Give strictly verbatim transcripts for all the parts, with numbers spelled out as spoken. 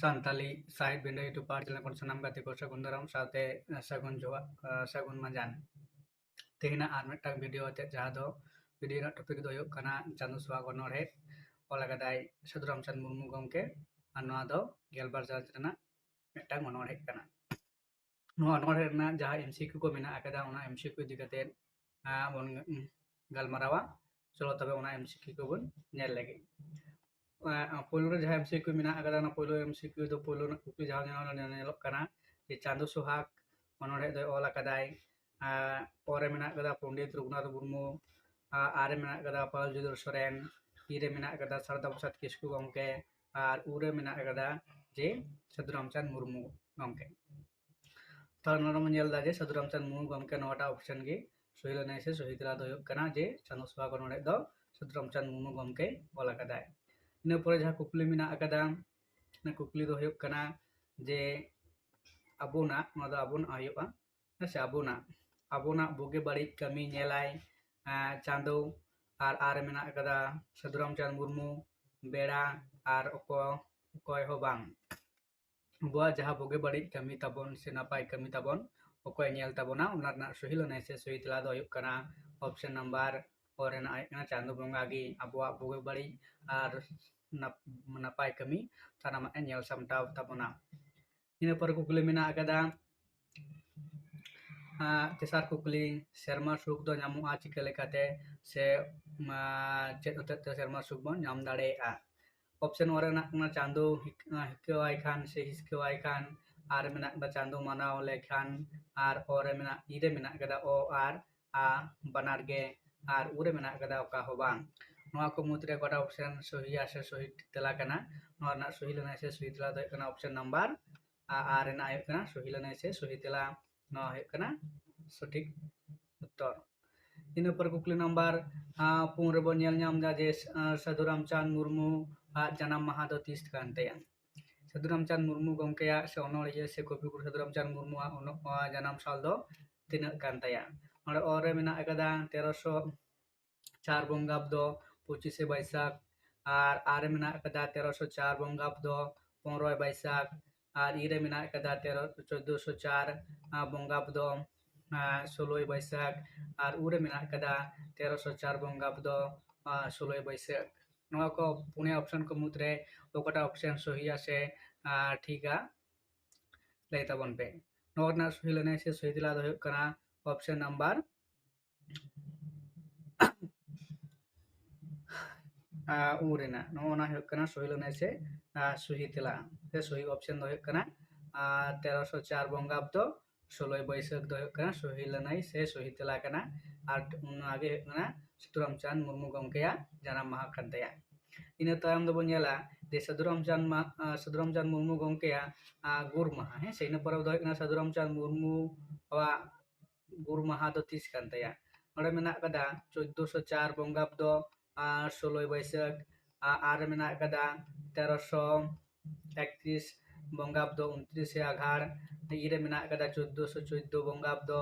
ᱥᱟᱱᱛᱟᱞᱤ ᱥᱟᱦᱮᱫ ᱵᱤᱱᱰᱟᱹ YouTube ᱯᱟᱦᱴᱟ ᱥᱮᱱ ᱠᱷᱚᱱ ᱥᱟᱱᱟᱢ ᱜᱟᱛᱮ ᱠᱚ ᱥᱟᱹᱜᱩᱱ ᱫᱟᱨᱟᱢ ᱥᱟᱶᱛᱮ ᱥᱟᱹᱜᱩᱱ ᱡᱚᱦᱟᱨ, ᱥᱟᱹᱜᱩᱱ ᱢᱟᱸᱡᱟᱱ᱾ ᱛᱮᱦᱮᱧᱟᱜ ᱟᱨ ᱢᱤᱫᱴᱟᱝ ᱵᱷᱤᱰᱤᱭᱳ ᱟᱛᱮ, ᱡᱟᱦᱟᱸ ᱫᱚ ᱵᱷᱤᱰᱤᱭᱳ ᱨᱮᱱᱟᱜ ᱴᱚᱯᱤᱠ ᱫᱚ ᱦᱩᱭᱩᱜ ᱠᱟᱱᱟ ᱪᱟᱸᱫᱳ ᱥᱩᱦᱟᱜ ᱚᱱᱚᱬᱦᱮ᱾ ᱚᱞ ᱟᱠᱟᱫᱟᱭ ᱥᱟᱹᱫᱷᱩ ᱨᱟᱢᱪᱟᱸᱫᱽ ᱢᱩᱨᱢᱩ ᱜᱚᱢᱠᱮ, ᱟᱨ ᱱᱚᱣᱟ ᱫᱚ ᱜᱮᱞᱵᱟᱨ ᱪᱟᱱᱟᱪ ᱨᱮᱱᱟᱜ ᱢᱤᱫᱴᱟᱝ ᱚᱱᱚᱬᱦᱮ ᱠᱟᱱᱟ᱾ ᱱᱚᱣᱟ ᱚᱱᱚᱬᱦᱮ ᱨᱮᱱᱟᱜ ᱡᱟᱦᱟᱸ ᱮᱢᱥᱤᱠᱤᱭᱩ ᱠᱚ ᱢᱮᱱᱟᱜ ᱟᱠᱟᱫᱟ, ᱚᱱᱟ ᱮᱢᱥᱤᱠᱤᱭᱩ ᱤᱫᱤ ᱠᱟᱛᱮ ᱵᱚᱱ ᱜᱟᱞᱢᱟᱨᱟᱣᱟ᱾ ᱪᱚᱞᱚ ᱛᱚᱵᱮ ᱚᱱᱟ ᱮᱢᱥᱤᱠᱤᱭᱩ ᱠᱚᱵᱚᱱ ᱧᱮᱞ ᱞᱮᱜᱮ᱾ ᱯᱳᱭᱞᱳ ᱨᱮ ᱡᱟᱦᱟᱸ ᱮᱢᱥᱤᱠᱤᱭᱩ ᱢᱮᱱᱟᱜ ᱟᱠᱟᱫᱟ, ᱚᱱᱟ ᱯᱳᱭᱞᱳ ᱮᱢᱥᱤᱠᱤᱭᱩ ᱫᱚ, ᱯᱳᱭᱞᱳ ᱨᱮᱱᱟᱜ ᱠᱩᱠᱞᱤ ᱡᱟᱦᱟᱸ ᱧᱮᱞᱚᱜ ᱠᱟᱱᱟ ᱡᱮ ᱪᱟᱸᱫᱳ ᱥᱩᱦᱟᱜ ᱚᱱᱚᱬᱦᱮ ᱫᱚᱭ ᱚᱞ ᱟᱠᱟᱫᱟᱭ᱾ ᱚ ᱨᱮ ᱢᱮᱱᱟᱜ ᱟᱠᱟᱫᱟ ᱯᱚᱱᱰᱤᱛ ᱨᱚᱜᱷᱩᱱᱟᱛᱷ ᱢᱩᱨᱢᱩ, ᱟᱨ ᱟᱨ ᱨᱮ ᱢᱮᱱᱟᱜ ᱟᱠᱟᱫᱟ ᱯᱟᱹᱣᱩᱞ ᱡᱩᱫᱷᱚᱨ ᱥᱚᱨᱮᱱ, ᱤ ᱨᱮ ᱢᱮᱱᱟᱜ ᱟᱠᱟᱫᱟ ᱥᱟᱨᱚᱫᱟ ᱯᱨᱚᱥᱟᱫᱽ ᱠᱤᱥᱠᱩ ᱜᱚᱢᱠᱮ, ᱟᱨ ᱩ ᱨᱮ ᱢᱮᱱᱟᱜ ᱟᱠᱟᱫᱟ ᱡᱮ ᱥᱟᱹᱫᱷᱩ ᱨᱟᱢᱪᱟᱸᱫᱽ ᱢᱩᱨᱢᱩ ᱜᱚᱢᱠᱮ᱾ ᱛᱟᱦᱞᱮ ᱱᱚᱰᱮ ᱵᱚᱱ ᱧᱮᱞ ᱮᱫᱟ ᱡᱮ ᱥᱟᱹᱫᱷᱩ ᱨᱟᱢᱪᱟᱸᱫᱽ ᱢᱩᱨᱢᱩ ᱜᱚᱢᱠᱮ ᱱᱚᱣᱟᱴᱟᱜ ᱚᱯᱥᱮᱱ ᱜᱮ ᱥᱚᱦᱤ ᱞᱮᱱᱟᱭ ᱥᱮ ᱥᱚᱦᱤ ᱛᱮᱞᱟ ᱫᱚ ᱦᱩᱭᱩᱜ ᱠᱟᱱᱟ ᱡᱮ ᱪᱟᱸᱫᱳ ᱥᱩᱦᱟᱜ ᱚᱱᱚᱬᱦᱮ ᱫᱚ ᱥᱟᱹᱫᱷᱩ ᱨᱟᱢᱪᱟᱸᱫᱽ ᱢᱩᱨᱢᱩ ᱜᱚᱢᱠᱮ ᱚᱞ ᱟᱠᱟᱫᱟᱭ᱾ ᱤᱱᱟᱹ ᱯᱚᱨᱮ ᱡᱟᱦᱟᱸ ᱠᱩᱠᱞᱤ ᱢᱮᱱᱟᱜ ᱟᱠᱟᱫᱟ, ᱚᱱᱟ ᱠᱩᱠᱞᱤ ᱫᱚ ᱦᱩᱭᱩᱜ ᱠᱟᱱᱟ ᱡᱮ ᱟᱵᱚᱱᱟᱜ, ᱱᱚᱣᱟ ᱫᱚ ᱟᱵᱚᱱᱟᱜ ᱦᱩᱭᱩᱜᱼᱟ, ᱦᱮᱸ ᱥᱮ, ᱟᱵᱚᱱᱟᱜ, ᱟᱵᱚᱱᱟᱜ ᱵᱩᱜᱤ ᱵᱟᱹᱲᱤᱡ ᱠᱟᱹᱢᱤ ᱧᱮᱞᱟᱭ ᱪᱟᱸᱫᱳ, ᱟᱨ ᱟᱨ ᱨᱮ ᱢᱮᱱᱟᱜ ᱟᱠᱟᱫᱟ ᱥᱟᱹᱫᱷᱩ ᱨᱟᱢᱪᱟᱸᱫᱽ ᱢᱩᱨᱢᱩ, ᱵᱮᱲᱟ, ᱟᱨ ᱚᱠᱚᱭ, ᱚᱠᱚᱭ ᱦᱚᱸ ᱵᱟᱝ᱾ ᱟᱵᱚᱣᱟᱜ ᱡᱟᱦᱟᱸ ᱵᱩᱜᱤ ᱵᱟᱹᱲᱤᱡ ᱠᱟᱹᱢᱤ ᱛᱟᱵᱚᱱ ᱥᱮ ᱱᱟᱯᱟᱭ ᱠᱟᱹᱢᱤ ᱛᱟᱵᱚᱱ, ᱚᱠᱚᱭ ᱧᱮᱞ ᱛᱟᱵᱚᱱᱟ, ᱚᱱᱟ ᱨᱮᱱᱟᱜ ᱥᱚᱦᱤ ᱞᱟᱹᱱᱟᱹᱭ ᱥᱮ ᱥᱚᱦᱤ ᱛᱮᱞᱟ ᱫᱚ ᱦᱩᱭᱩᱜ ᱠᱟᱱᱟ ᱚᱯᱥᱮᱱ ᱱᱟᱢᱵᱟᱨ ᱚ ᱨᱮᱱᱟᱜ ᱦᱩᱭᱩᱜ ᱠᱟᱱᱟ ᱪᱟᱸᱫᱳ ᱵᱚᱸᱜᱟ ᱜᱮ ᱟᱵᱚᱣᱟᱜ ᱵᱩᱜᱤ ᱵᱟᱹᱲᱤᱡ ᱟᱨ ᱱᱟᱯ-, ᱱᱟᱯᱟᱭ ᱠᱟᱹᱢᱤ ᱥᱟᱱᱟᱢᱟᱜ ᱮ ᱧᱮᱞ ᱥᱟᱢᱴᱟᱣ ᱛᱟᱵᱚᱱᱟ᱾ ᱤᱱᱟᱹ ᱯᱚᱨᱮ ᱠᱩᱠᱞᱤ ᱢᱮᱱᱟᱜ ᱟᱠᱟᱫᱟ, ᱟᱸ, ᱛᱮᱥᱟᱨ ᱠᱩᱠᱞᱤ, ᱥᱮᱨᱢᱟ ᱥᱩᱠ ᱫᱚ ᱧᱟᱢᱚᱜᱼᱟ ᱪᱤᱠᱟᱹ ᱞᱮᱠᱟᱛᱮ? ᱥᱮ, ᱟᱸ, ᱪᱮᱫ ᱦᱚᱛᱮᱡ ᱛᱮ ᱥᱮᱨᱢᱟ ᱥᱩᱠ ᱵᱚᱱ ᱧᱟᱢ ᱫᱟᱲᱮᱭᱟᱜᱼᱟ? ᱚᱯᱥᱮᱱ ᱚ ᱨᱮ ᱢᱮᱱᱟᱜ ᱠᱟᱱᱟ ᱪᱟᱸᱫᱳ ᱦᱤᱠ-, ᱟᱸ, ᱦᱤᱠᱟᱹᱣᱟᱭ ᱠᱷᱟᱱ ᱥᱮ ᱦᱤᱥᱠᱟᱹᱣᱟᱭ ᱠᱷᱟᱱ, ᱟᱨ ᱢᱮᱱᱟᱜ ᱠᱟᱫᱟ ᱪᱟᱸᱫᱳ ᱢᱟᱱᱟᱣ ᱞᱮᱠᱷᱟᱱ, ᱟᱨ ᱚ ᱨᱮ ᱢᱮᱱᱟᱜ, ᱤ ᱨᱮ ᱢᱮᱱᱟᱜ ᱠᱟᱫᱟ ᱚ ᱟᱨ ᱟ ᱵᱟᱱᱟᱨ ᱜᱮ, ᱟᱨ ᱩ ᱨᱮ ᱢᱮᱱᱟᱜ ᱠᱟᱫᱟ ᱚᱠᱟ ᱦᱚᱸ ᱵᱟᱝ᱾ ᱱᱚᱣᱟ ᱠᱚ ᱢᱩᱫᱽᱨᱮ ᱚᱠᱟᱴᱟᱜ ᱚᱯᱥᱮᱱ ᱥᱚᱦᱤᱭᱟ ᱥᱮ ᱥᱚᱦᱤ ᱛᱮᱞᱟ ᱠᱟᱱᱟ? ᱱᱚᱣᱟ ᱨᱮᱱᱟᱜ ᱥᱚᱦᱤ ᱞᱟᱹᱱᱟᱹᱭ ᱥᱮ ᱥᱚᱦᱤ ᱛᱮᱞᱟ ᱫᱚ ᱦᱩᱭᱩᱜ ᱠᱟᱱᱟ ᱚᱯᱥᱮᱱ ᱱᱟᱢᱵᱟᱨ ᱟ, ᱟ ᱨᱮᱱᱟᱜ ᱦᱩᱭᱩᱜ ᱠᱟᱱᱟ ᱥᱚᱦᱤ ᱞᱟᱹᱱᱟᱹᱭ ᱥᱮ ᱥᱚᱦᱤ ᱛᱮᱞᱟ᱾ ᱱᱚᱣᱟ ᱦᱩᱭᱩᱜ ᱠᱟᱱᱟ ᱥᱚᱴᱷᱤᱠ ᱩᱛᱛᱚᱨ᱾ ᱤᱱᱟᱹ ᱯᱚᱨᱮ ᱠᱩᱠᱞᱤ ᱱᱟᱢᱵᱟᱨ, ᱟ, ᱯᱩᱱ ᱨᱮᱵᱚᱱ ᱧᱮᱞ ᱧᱟᱢ ᱮᱫᱟ ᱡᱮ, ᱟ, ᱥᱟᱹᱫᱷᱩ ᱨᱟᱢᱪᱟᱸᱫᱽ ᱢᱩᱨᱢᱩ ᱟᱜ ᱡᱟᱱᱟᱢ ᱢᱟᱦᱟ ᱫᱚ ᱛᱤᱥ ᱠᱟᱱ ᱛᱟᱭᱟ? ᱥᱟᱹᱫᱷᱩ ᱨᱟᱢᱪᱟᱸᱫᱽ ᱢᱩᱨᱢᱩ ᱜᱚᱢᱠᱮᱭᱟᱜ ᱥᱮ ᱚᱱᱚᱬᱦᱤᱭᱟᱹ ᱥᱮ ᱠᱚᱵᱤᱜᱩᱨᱩ ᱥᱟᱹᱫᱷᱩ ᱨᱟᱢᱪᱟᱸᱫᱽ ᱢᱩᱨᱢᱩᱣᱟᱜ ᱚᱱᱚ-, ᱟ, ᱡᱟᱱᱟᱢ ᱥᱟᱞ ᱫᱚ ᱛᱤᱱᱟᱹᱜ ᱠᱟᱱ ᱛᱟᱭᱟ? ᱱᱚᱰᱮ ᱚ ᱨᱮ ᱢᱮᱱᱟᱜ ᱟᱠᱟᱫᱟ ᱛᱮᱨᱚᱥᱚ ᱪᱟᱨ ᱵᱚᱝᱜᱟᱵᱫᱚ ᱯᱚᱸᱪᱤᱥᱮ ᱵᱟᱹᱭᱥᱟᱹᱠᱷ, ᱟᱨ ᱟᱨ ᱨᱮ ᱢᱮᱱᱟᱜ ᱟᱠᱟᱫᱟ ᱛᱮᱨᱚᱥᱚ ᱪᱟᱨ ᱵᱚᱝᱜᱟᱵᱫᱚ ᱯᱚᱱᱨᱚᱭ ᱵᱟᱹᱭᱥᱟᱹᱠᱷ, ᱟᱨ ᱤ ᱨᱮ ᱢᱮᱱᱟᱜ ᱠᱟᱫᱟ ᱛᱮᱨᱚ ᱪᱳᱫᱽᱫᱳᱥᱚ ᱪᱟᱨ ᱵᱚᱸᱜᱟᱵᱫᱚ ᱥᱳᱞᱳᱭ ᱵᱟᱹᱭᱥᱟᱹᱠᱷ, ᱟᱨ ᱩ ᱨᱮ ᱢᱮᱱᱟᱜ ᱠᱟᱫᱟ ᱛᱮᱨᱚᱥᱚ ᱪᱟᱨ ᱵᱚᱸᱜᱟᱵᱫᱚ ᱥᱳᱞᱳᱭ ᱵᱟᱹᱭᱥᱟᱹᱠᱷ᱾ ᱱᱚᱣᱟ ᱠᱚ ᱯᱩᱱᱭᱟ ᱚᱯᱥᱮᱱ ᱠᱚ ᱢᱩᱫᱽᱨᱮ ᱚᱠᱟᱴᱟᱜ ᱚᱯᱥᱮᱱ ᱥᱚᱦᱤᱭᱟ ᱥᱮ ᱴᱷᱤᱠᱟ, ᱞᱟᱹᱭ ᱛᱟᱵᱚᱱ ᱯᱮ᱾ ᱱᱚᱣᱟ ᱨᱮᱱᱟᱜ ᱥᱚᱦᱤ ᱞᱟᱹᱱᱟᱹᱭ ᱥᱮ ᱥᱚᱦᱤ ᱛᱮᱞᱟ ᱫᱚ ᱦᱩᱭᱩᱜ ᱠᱟᱱᱟ ᱚᱯᱥᱮᱱ ᱱᱟᱢᱵᱟᱨ ᱩ ᱨᱮᱱᱟᱜ᱾ ᱱᱚᱜᱼᱚ ᱱᱟ ᱦᱩᱭᱩᱜ ᱠᱟᱱᱟ ᱥᱚᱦᱤ ᱞᱟᱹᱱᱟᱹᱭ ᱥᱮ ᱥᱚᱦᱤ ᱛᱮᱞᱟ ᱥᱮ ᱥᱚᱦᱤ ᱚᱯᱥᱮᱱ ᱫᱚ ᱦᱩᱭᱩᱜ ᱠᱟᱱᱟ ᱛᱮᱨᱚᱥᱚ ᱪᱟᱨ ᱵᱚᱸᱜᱟᱵᱫᱚ ᱥᱳᱞᱳᱭ ᱵᱟᱹᱭᱥᱟᱹᱠᱷ ᱫᱚ ᱦᱩᱭᱩᱜ ᱠᱟᱱᱟ ᱥᱚᱦᱤ ᱞᱟᱹᱱᱟᱹᱭ ᱥᱮ ᱥᱚᱦᱤ ᱛᱮᱞᱟ ᱠᱟᱱᱟ᱾ ᱟᱨ ᱚᱱᱟᱜᱮ ᱦᱩᱭᱩᱜ ᱠᱟᱱᱟ ᱥᱟᱹᱫᱷᱩᱨᱟᱢᱪᱟᱸᱫᱽ ᱢᱩᱨᱢᱩ ᱜᱚᱢᱠᱮᱭᱟᱜ ᱡᱟᱱᱟᱢ ᱢᱟᱦᱟ ᱠᱟᱱ ᱛᱟᱭᱟ᱾ ᱤᱱᱟᱹ ᱛᱟᱭᱚᱢ ᱫᱚᱵᱚᱱ ᱧᱮᱞᱟ ᱡᱮ ᱥᱟᱹᱫᱷᱩᱨᱟᱢᱪᱟᱸᱫᱽ ᱢᱟ-, ᱥᱟᱹᱫᱷᱩᱨᱟᱢᱪᱟᱸᱫᱽ ᱢᱩᱨᱢᱩ ᱜᱚᱢᱠᱮᱭᱟᱜ ᱜᱩᱨ ᱢᱟᱦᱟ, ᱦᱮᱸ ᱥᱮ, ᱤᱱᱟᱹ ᱯᱚᱨᱮ ᱫᱚ ᱦᱩᱭᱩᱜ ᱠᱟᱱᱟ ᱥᱟᱹᱫᱷᱩᱨᱟᱢᱪᱟᱸᱫᱽ ᱢᱩᱨᱢᱩ ᱟᱜ ᱜᱩᱨ ᱢᱟᱦᱟ ᱫᱚ ᱛᱤᱥ ᱠᱟᱱ ᱛᱟᱭᱟ? ᱱᱚᱰᱮ ᱢᱮᱱᱟᱜ ᱠᱟᱫᱟ ᱪᱳᱫᱽᱫᱳᱥᱚ ᱪᱟᱨ ᱵᱚᱸᱜᱟᱵᱫᱚ ᱥᱳᱞᱳᱭ ᱵᱟᱹᱭᱥᱟᱹᱠᱷ, ᱟᱨ ᱢᱮᱱᱟᱜ ᱠᱟᱫᱟ ᱛᱮᱨᱚᱥᱚ ᱮᱠᱛᱨᱤᱥ ᱵᱚᱸᱜᱟᱵᱫᱚ ᱩᱱᱛᱨᱤᱥᱮ ᱟᱜᱷᱟᱲ, ᱤ ᱨᱮ ᱢᱮᱱᱟᱜ ᱠᱟᱫᱟ ᱪᱳᱫᱽᱫᱳᱥᱚ ᱪᱳᱫᱽᱫᱳ ᱵᱚᱸᱜᱟᱵᱫᱚ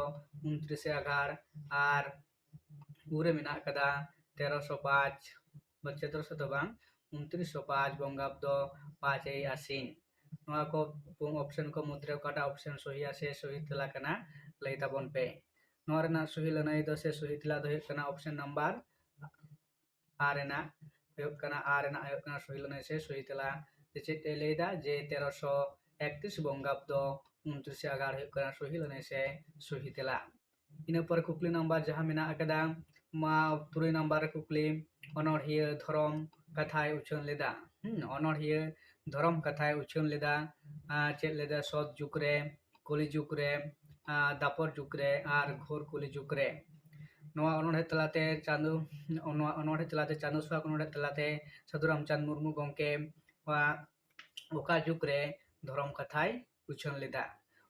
ᱩᱱᱛᱨᱤᱥᱮ ᱟᱜᱷᱟᱲ, ᱟᱨ ᱩ ᱨᱮ ᱢᱮᱱᱟᱜ ᱠᱟᱫᱟ ᱛᱮᱨᱚᱥᱚ ᱯᱟᱸᱪ, ᱵᱟ, ᱛᱮᱨᱚᱥᱚ ᱫᱚ ᱵᱟᱝ, ᱩᱱᱛᱨᱤᱥᱚ ᱯᱟᱸᱪ ᱵᱚᱸᱜᱟᱵᱫᱚ ᱯᱟᱸᱪᱮᱭ ᱟᱥᱤᱱ᱾ ᱱᱚᱣᱟ ᱠᱚ ᱯᱩᱱ ᱚᱯᱥᱮᱱ ᱠᱚ ᱢᱩᱫᱽᱨᱮ ᱚᱠᱟᱴᱟᱜ ᱚᱯᱥᱮᱱ ᱥᱚᱦᱤᱭᱟ ᱥᱮ ᱥᱚᱦᱤ ᱛᱮᱞᱟ ᱠᱟᱱᱟ, ᱞᱟᱹᱭ ᱛᱟᱵᱚᱱ ᱯᱮ᱾ ᱱᱚᱣᱟ ᱨᱮᱱᱟᱜ ᱥᱚᱦᱤ ᱞᱟᱹᱱᱟᱹᱭ ᱫᱚ ᱥᱮ ᱥᱚᱦᱤ ᱛᱮᱞᱟ ᱫᱚ ᱦᱩᱭᱩᱜ ᱠᱟᱱᱟ ᱚᱯᱥᱮᱱ ᱱᱟᱢᱵᱟᱨ ᱟ ᱨᱮᱱᱟᱜ ᱦᱩᱭᱩᱜ ᱠᱟᱱᱟ, ᱟ ᱨᱮᱱᱟᱜ ᱦᱩᱭᱩᱜ ᱠᱟᱱᱟ ᱥᱚᱦᱤ ᱞᱟᱹᱱᱟᱹᱭ ᱥᱮ ᱥᱚᱦᱤ ᱛᱮᱞᱟ᱾ ᱡᱮ ᱪᱮᱫ ᱮ ᱞᱟᱹᱭᱫᱟ ᱡᱮ ᱛᱮᱨᱚᱥᱚ ᱮᱠᱛᱨᱤᱥ ᱵᱚᱸᱜᱟᱵᱫᱚ ᱩᱱᱛᱨᱤᱥᱮ ᱟᱜᱷᱟᱲ ᱦᱩᱭᱩᱜ ᱠᱟᱱᱟ ᱥᱚᱦᱤ ᱞᱟᱹᱱᱟᱹᱭ ᱥᱮ ᱥᱚᱦᱤ ᱛᱮᱞᱟ᱾ ᱤᱱᱟᱹ ᱯᱚᱨᱮ ᱠᱩᱠᱞᱤ ᱱᱟᱢᱵᱟᱨ ᱡᱟᱦᱟᱸ ᱢᱮᱱᱟᱜ ᱟᱠᱟᱫᱟ, ᱢᱟ ᱛᱩᱨᱩᱭ ᱱᱟᱢᱵᱟᱨ ᱨᱮ ᱠᱩᱠᱞᱤ, ᱚᱱᱚᱬᱦᱤᱭᱟᱹ ᱫᱷᱚᱨᱚᱢ ᱠᱟᱛᱷᱟᱭ ᱩᱪᱷᱟᱹᱱ ᱞᱮᱫᱟ᱾ ᱦᱩᱸ, ᱚᱱᱚᱬᱦᱤᱭᱟᱹ ᱫᱷᱚᱨᱚᱢ ᱠᱟᱛᱷᱟᱭ ᱩᱪᱷᱟᱹᱱ ᱞᱮᱫᱟ᱾ ᱟᱨ ᱪᱮᱫ ᱞᱮᱫᱟ? ᱥᱚᱛ ᱡᱩᱜᱽ ᱨᱮ, ᱠᱚᱞᱤ ᱡᱩᱜᱽ ᱨᱮ, ᱟᱨ ᱫᱟᱯᱚᱨ ᱡᱩᱜᱽ ᱨᱮ, ᱟᱨ ᱜᱷᱳᱨ ᱠᱚᱞᱤ ᱡᱩᱜᱽ ᱨᱮ᱾ ᱱᱚᱣᱟ ᱚᱱᱚᱬᱦᱮ ᱛᱟᱞᱟᱛᱮ ᱪᱟᱸᱫᱳ, ᱱᱚᱣᱟ ᱚᱱᱚᱬᱦᱮ ᱛᱟᱞᱟᱛᱮ ᱪᱟᱸᱫᱳ ᱥᱩᱦᱟᱜ ᱚᱱᱚᱬᱦᱮ ᱛᱟᱞᱟᱛᱮ ᱥᱟᱹᱫᱷᱩ ᱨᱟᱢᱪᱟᱸᱫᱽ ᱢᱩᱨᱢᱩ ᱜᱚᱢᱠᱮ ᱟᱜ ᱚᱠᱟ ᱡᱩᱜᱽ ᱨᱮ ᱫᱷᱚᱨᱚᱢ ᱠᱟᱛᱷᱟᱭ ᱩᱪᱷᱟᱹᱱ ᱞᱮᱫᱟ?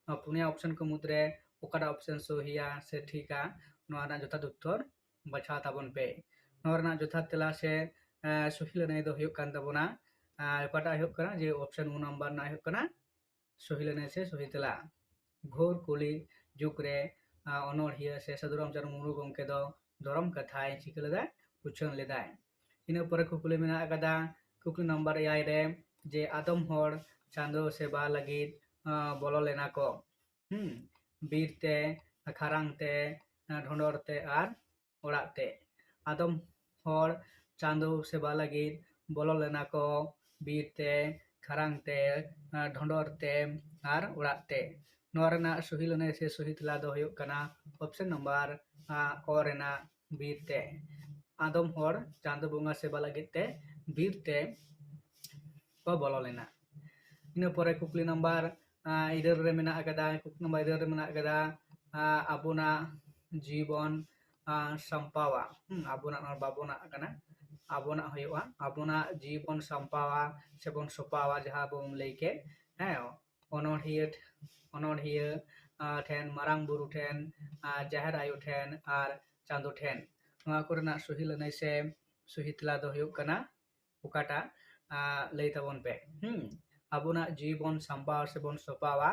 ᱱᱚᱣᱟ ᱯᱩᱱᱭᱟ ᱚᱯᱥᱮᱱ ᱠᱚ ᱢᱩᱫᱽᱨᱮ ᱚᱠᱟᱴᱟᱜ ᱚᱯᱥᱮᱱ ᱥᱚᱦᱤᱭᱟ ᱥᱮ ᱴᱷᱤᱠᱟ, ᱱᱚᱣᱟ ᱨᱮᱱᱟᱜ ᱡᱚᱛᱷᱟᱛ ᱩᱛᱛᱚᱨ ᱵᱟᱪᱷᱟᱣ ᱛᱟᱵᱚᱱ ᱯᱮ᱾ ᱱᱚᱣᱟ ᱨᱮᱱᱟᱜ ᱡᱚᱛᱷᱟᱛ ᱛᱮᱞᱟ ᱥᱮ, ᱮ, ᱥᱚᱦᱤ ᱞᱟᱹᱱᱟᱹᱭ ᱫᱚ ᱦᱩᱭᱩᱜ ᱠᱟᱱ ᱛᱟᱵᱚᱱᱟ, ᱮ, ᱚᱠᱟᱴᱟᱜ ᱦᱩᱭᱩᱜ ᱠᱟᱱᱟ ᱡᱮ ᱚᱯᱥᱮᱱ ᱩ ᱱᱟᱢᱵᱟᱨ ᱨᱮᱱᱟᱜ ᱦᱩᱭᱩᱜ ᱠᱟᱱᱟ ᱥᱚᱦᱤ ᱞᱟᱹᱱᱟᱹᱭ ᱥᱮ ᱥᱚᱦᱤ ᱛᱮᱞᱟ᱾ ᱜᱷᱳᱨ ᱠᱚᱞᱤ ᱡᱩᱜᱽ ᱨᱮ, ᱟ, ᱚᱱᱚᱬᱦᱤᱭᱟᱹ ᱥᱮ ᱥᱟᱹᱫᱷᱩ ᱨᱟᱢᱪᱟᱸᱫᱽ ᱢᱩᱨᱢᱩ ᱜᱚᱢᱠᱮ ᱫᱚ ᱫᱷᱚᱨᱚᱢ ᱠᱟᱛᱷᱟᱭ ᱪᱤᱠᱟᱹ ᱞᱮᱫᱟᱭ? ᱩᱪᱷᱟᱹᱱ ᱞᱮᱫᱟᱭ᱾ ᱤᱱᱟᱹ ᱯᱚᱨᱮ ᱠᱩᱠᱞᱤ ᱢᱮᱱᱟᱜ ᱟᱠᱟᱫᱟ, ᱠᱩᱠᱞᱤ ᱱᱟᱢᱵᱟᱨ ᱮᱭᱟᱭ ᱨᱮ, ᱡᱮ ᱟᱫᱚᱢ ᱦᱚᱲ ᱪᱟᱸᱫᱚ ᱥᱮᱵᱟ ᱞᱟᱹᱜᱤᱫ ᱟᱸ, ᱵᱚᱞᱚ ᱞᱮᱱᱟ ᱠᱚ᱾ ᱦᱩᱸ, ᱵᱤᱨ ᱛᱮ, ᱠᱷᱟᱨᱟᱝ ᱛᱮ, ᱰᱷᱚᱸᱰᱚᱨ ᱛᱮ ᱟᱨ ᱚᱲᱟᱜ ᱛᱮ᱾ ᱟᱫᱚᱢ ᱦᱚᱲ ᱪᱟᱸᱫᱚ ᱥᱮᱵᱟ ᱞᱟᱹᱜᱤᱫ ᱵᱚᱞᱚ ᱞᱮᱱᱟ ᱠᱚ ᱵᱤᱨ ᱛᱮ, ᱠᱷᱟᱨᱟᱝ ᱛᱮ, ᱰᱷᱚᱸᱰᱚᱨ ᱛᱮ ᱟᱨ ᱚᱲᱟᱜ ᱛᱮ᱾ ᱱᱚᱣᱟ ᱨᱮᱱᱟᱜ ᱥᱚᱦᱤ ᱞᱟᱹᱱᱟᱹᱭ ᱥᱮ ᱥᱚᱦᱤ ᱛᱮᱞᱟ ᱫᱚ ᱦᱩᱭᱩᱜ ᱠᱟᱱᱟ option number ᱚ ᱨᱮᱱᱟᱜ ᱵᱤᱨ ᱛᱮ᱾ ᱟᱫᱚᱢ ᱦᱚᱲ ᱪᱟᱸᱫᱚ ᱵᱚᱸᱜᱟ ᱥᱮᱵᱟ ᱞᱟᱹᱜᱤᱫ ᱛᱮ ᱵᱤᱨ ᱛᱮ ᱠᱚ ᱵᱚᱞᱚ ᱞᱮᱱᱟ᱾ ᱤᱱᱟᱹ ᱯᱚᱨᱮ ᱠᱩᱠᱞᱤ ᱱᱟᱢᱵᱟᱨ ᱟᱸ, ᱤᱨᱟᱹᱞ ᱨᱮ ᱢᱮᱱᱟᱜ ᱟᱠᱟᱫᱟ, ᱠᱩᱠᱞᱤ ᱱᱟᱢᱵᱟᱨ ᱤᱨᱟᱹᱞ ᱨᱮ ᱢᱮᱱᱟᱜ ᱟᱠᱟᱫᱟ, ᱟᱸ, ᱟᱵᱚᱱᱟᱜ ᱡᱤᱵᱚᱱ ᱟᱸ, ᱥᱟᱢᱯᱟᱣᱟ᱾ ᱦᱩᱸ, ᱟᱵᱚᱱᱟᱜ ᱱᱚᱣᱟ ᱵᱟᱵᱚᱱᱟᱜ ᱠᱟᱱᱟ, ᱟᱵᱚᱱᱟᱜ ᱦᱩᱭᱩᱜᱼᱟ, ᱟᱵᱚᱱᱟᱜ ᱡᱤᱵᱚᱱ ᱥᱟᱢᱯᱟᱣᱟ ᱥᱮᱵᱚᱱ ᱥᱚᱯᱟᱣᱟ, ᱡᱟᱦᱟᱸ ᱵᱚᱱ ᱞᱟᱹᱭ ᱠᱮᱫ, ᱦᱮᱸ, ᱚᱱᱚᱬᱦᱤᱭᱟᱹ, ᱚᱱᱚᱬᱦᱤᱭᱟᱹ ᱟᱸ, ᱴᱷᱮᱱ, ᱢᱟᱨᱟᱝ ᱵᱩᱨᱩ ᱴᱷᱮᱱ, ᱟᱨ ᱡᱟᱦᱮᱨ ᱟᱭᱳ ᱴᱷᱮᱱ, ᱟᱨ ᱪᱟᱸᱫᱚ ᱴᱷᱮᱱ᱾ ᱱᱚᱣᱟ ᱠᱚᱨᱮᱱᱟᱜ ᱥᱚᱦᱤ ᱞᱟᱹᱱᱟᱹᱭ ᱥᱮ ᱥᱚᱦᱤ ᱛᱮᱞᱟ ᱫᱚ ᱦᱩᱭᱩᱜ ᱠᱟᱱᱟ ᱚᱠᱟᱴᱟᱜ? ᱟᱸ, ᱞᱟᱹᱭ ᱛᱟᱵᱚᱱ ᱯᱮ᱾ ᱦᱩᱸ, ᱟᱵᱚᱱᱟᱜ ᱡᱤᱣᱤ ᱵᱚᱱ ᱥᱟᱢᱵᱟᱣᱟ ᱥᱮᱵᱚᱱ ᱥᱚᱯᱟᱣᱟ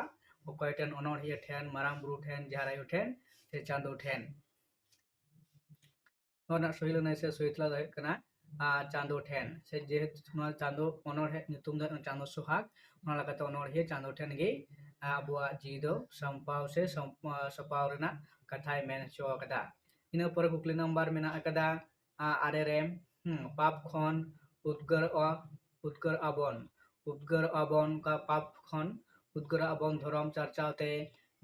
ᱚᱠᱚᱭ ᱴᱷᱮᱱ? ᱚᱱᱚᱬᱦᱤᱭᱟᱹ ᱴᱷᱮᱱ, ᱢᱟᱨᱟᱝ ᱵᱩᱨᱩ ᱴᱷᱮᱱ, ᱡᱟᱦᱮᱨ ᱟᱭᱳ ᱴᱷᱮᱱ, ᱥᱮ ᱪᱟᱸᱫᱚ ᱴᱷᱮᱱ? ᱱᱚᱣᱟ ᱨᱮᱱᱟᱜ ᱥᱚᱦᱤ ᱞᱟᱹᱱᱟᱹᱭ ᱥᱮ ᱥᱚᱦᱤ ᱛᱮᱞᱟ ᱫᱚ ᱦᱩᱭᱩᱜ ᱠᱟᱱᱟ, ᱟᱸ, ᱪᱟᱸᱫᱚ ᱴᱷᱮᱱ᱾ ᱥᱮ ᱡᱮᱦᱮᱛᱩ ᱱᱚᱣᱟ ᱪᱟᱸᱫᱚ ᱚᱱᱚᱬᱦᱮ ᱧᱩᱛᱩᱢ ᱫᱚ ᱦᱩᱭᱩᱜ ᱠᱟᱱᱟ ᱪᱟᱸᱫᱚ ᱥᱚᱦᱟᱜᱽ, ᱚᱱᱟ ᱞᱮᱠᱟᱛᱮ ᱚᱱᱚᱬᱦᱤᱭᱟᱹ ᱪᱟᱸᱫᱚ ᱴᱷᱮᱱ ᱜᱮ ᱟᱵᱚᱣᱟᱜ ᱡᱤᱣᱤ ᱫᱚ ᱥᱟᱢᱯᱟᱣ ᱥᱮ ᱥᱚᱢ-, ᱟᱸ, ᱥᱟᱯᱟᱣ ᱨᱮᱱᱟᱜ ᱠᱟᱛᱷᱟᱭ ᱢᱮᱱ ᱦᱚᱪᱚ ᱟᱠᱟᱫᱟ᱾ ᱤᱱᱟᱹ ᱯᱚᱨᱮ ᱠᱩᱠᱞᱤ ᱱᱟᱢᱵᱟᱨ ᱢᱮᱱᱟᱜ ᱟᱠᱟᱫᱟ, ᱟᱸ, ᱟᱨᱮ ᱨᱮ, ᱦᱩᱸ, ᱯᱟᱯ ᱠᱷᱚᱱ ᱩᱫᱽᱜᱟᱹᱨᱚᱜᱼᱟ, ᱩᱫᱽᱜᱟᱹᱨᱚᱜᱼᱟ ᱵᱚᱱ, ᱩᱫᱽᱜᱟᱹᱨᱚᱜᱼᱟ ᱵᱚᱱ ᱚᱠᱟ ᱯᱟᱯ ᱠᱷᱚᱱ? ᱩᱫᱽᱜᱟᱹᱨᱚᱜᱼᱟ ᱵᱚᱱ ᱫᱷᱚᱨᱚᱢ ᱪᱟᱨᱪᱟᱣ ᱛᱮ,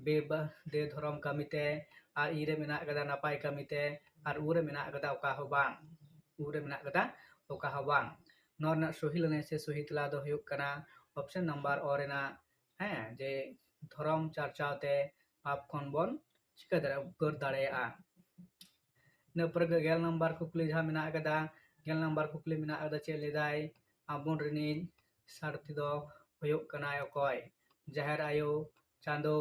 ᱵᱮ-, ᱵᱟ-, ᱵᱮ-ᱫᱷᱚᱨᱚᱢ ᱠᱟᱹᱢᱤ ᱛᱮ, ᱟᱨ ᱤ ᱨᱮ ᱢᱮᱱᱟᱜ ᱟᱠᱟᱫᱟ ᱱᱟᱯᱟᱭ ᱠᱟᱹᱢᱤ ᱛᱮ, ᱟᱨ ᱩ ᱨᱮ ᱢᱮᱱᱟᱜ ᱟᱠᱟᱫᱟ ᱚᱠᱟ ᱦᱚᱸ ᱵᱟᱝ, ᱩ ᱨᱮ ᱢᱮᱱᱟᱜ ᱟᱠᱟᱫᱟ ᱚᱠᱟ ᱦᱚᱸ ᱵᱟᱝ᱾ ᱱᱚᱣᱟ ᱨᱮᱱᱟᱜ ᱥᱚᱦᱤ ᱞᱟᱹᱱᱟᱹᱭ ᱥᱮ ᱥᱚᱦᱤ ᱛᱮᱞᱟ ᱫᱚ ᱦᱩᱭᱩᱜ ᱠᱟᱱᱟ option number ᱚ ᱨᱮᱱᱟᱜ, ᱦᱮᱸ, ᱡᱮ ᱫᱷᱚᱨᱚᱢ ᱪᱟᱨᱪᱟᱣ ᱛᱮ ᱯᱟᱯ ᱠᱷᱚᱱ ᱵᱚᱱ ᱪᱤᱠᱟᱹ ᱫᱟᱲᱮᱭᱟᱜᱼᱟ? ᱩᱫᱽᱜᱟᱹᱨ ᱫᱟᱲᱮᱭᱟᱜᱼᱟ᱾ ᱤᱱᱟᱹ ᱯᱚᱨᱮ ᱜᱮ ᱜᱮᱞ ᱱᱟᱢᱵᱟᱨ ᱠᱩᱠᱞᱤ ᱡᱟᱦᱟᱸ ᱢᱮᱱᱟᱜ ᱟᱠᱟᱫᱟ, ᱜᱮᱞ ᱱᱟᱢᱵᱟᱨ ᱠᱩᱠᱞᱤ ᱢᱮᱱᱟᱜ ᱟᱠᱟᱫᱟ, ᱪᱮᱫ ᱞᱟᱹᱭᱫᱟᱭ? ᱟᱵᱚ ᱨᱤᱱᱤᱡ ᱥᱟᱨᱛᱷᱤ ᱫᱚ ᱦᱩᱭᱩᱜ ᱠᱟᱱᱟᱭ ᱚᱠᱚᱭ? ᱡᱟᱦᱮᱨ ᱟᱭᱳ, ᱪᱟᱸᱫᱚ,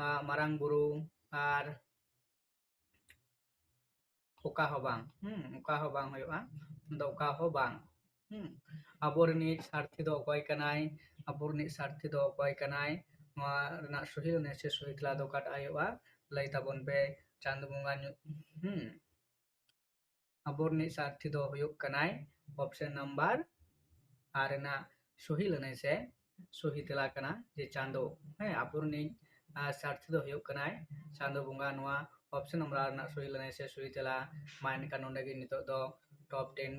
ᱟ, ᱢᱟᱨᱟᱝ ᱵᱩᱨᱩ, ᱟᱨ ᱚᱠᱟ ᱦᱚᱸ ᱵᱟᱝ᱾ ᱦᱩᱸ, ᱚᱠᱟ ᱦᱚᱸ ᱵᱟᱝ ᱦᱩᱭᱩᱜᱼᱟ᱾ ᱚᱱᱟ ᱫᱚ ᱚᱠᱟ ᱦᱚᱸ ᱵᱟᱝ᱾ ᱦᱩᱸ, ᱟᱵᱚ ᱨᱤᱱᱤᱡ ᱥᱟᱨᱛᱷᱤ ᱫᱚ ᱚᱠᱚᱭ ᱠᱟᱱᱟᱭ? ᱟᱵᱚ ᱨᱤᱱᱤᱡ ᱥᱟᱨᱛᱷᱤ ᱫᱚ ᱚᱠᱚᱭ ᱠᱟᱱᱟᱭ? ᱱᱚᱣᱟ ᱨᱮᱱᱟᱜ ᱥᱚᱦᱤ ᱞᱟᱹᱱᱟᱹᱭ ᱥᱮ ᱥᱚᱦᱤ ᱛᱮᱞᱟ ᱫᱚ ᱚᱠᱟᱴᱟᱜ ᱦᱩᱭᱩᱜᱼᱟ? ᱞᱟᱹᱭ ᱛᱟᱵᱚᱱ ᱯᱮ᱾ ᱪᱟᱸᱫᱚ ᱵᱚᱸᱜᱟ ᱧᱩ-, ᱦᱩᱸ, ᱟᱵᱚ ᱨᱤᱱᱤᱡ ᱥᱟᱨᱛᱷᱤ ᱫᱚ ᱦᱩᱭᱩᱜ ᱠᱟᱱᱟᱭ option number ᱟᱨ ᱨᱮᱱᱟᱜ ᱥᱚᱦᱤ ᱞᱟᱹᱱᱟᱹᱭ ᱥᱮ ᱥᱚᱦᱤ ᱛᱮᱞᱟ ᱠᱟᱱᱟ ᱡᱮ ᱪᱟᱸᱫᱚ᱾ ᱦᱮᱸ, ᱟᱵᱚᱨᱮᱱᱤᱡ ᱥᱟᱨᱛᱷᱤ ᱫᱚ ᱦᱩᱭᱩᱜ ᱠᱟᱱᱟᱭ ᱪᱟᱸᱫᱚ ᱵᱚᱸᱜᱟ᱾ ᱱᱚᱣᱟ option ᱚᱱᱟ ᱨᱮᱱᱟᱜ ᱥᱚᱦᱤ ᱞᱟᱹᱱᱟᱹᱭ ᱥᱮ ᱥᱚᱦᱤ ᱛᱮᱞᱟ᱾ ᱢᱟ ᱮᱱᱠᱷᱟᱱ ᱱᱚᱰᱮ ᱜᱮ ᱱᱤᱛᱚᱜ ᱫᱚ top ten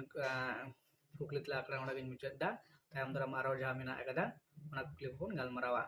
ᱠᱩᱠᱞᱤ ᱛᱮᱞᱟ ᱟᱠᱷᱲᱟ ᱱᱚᱰᱮ ᱜᱤᱧ ᱢᱩᱪᱟᱹᱫ ᱮᱫᱟ᱾ ᱛᱟᱭᱚᱢ ᱫᱟᱨᱟᱢ ᱟᱨᱦᱚᱸ ᱡᱟᱦᱟᱸ ᱢᱮᱱᱟᱜ ᱟᱠᱟᱫᱟ, ᱚᱱᱟ ᱠᱩᱠᱞᱤ ᱠᱚᱵᱚᱱ ᱜᱟᱞᱢᱟᱨᱟᱣᱟ᱾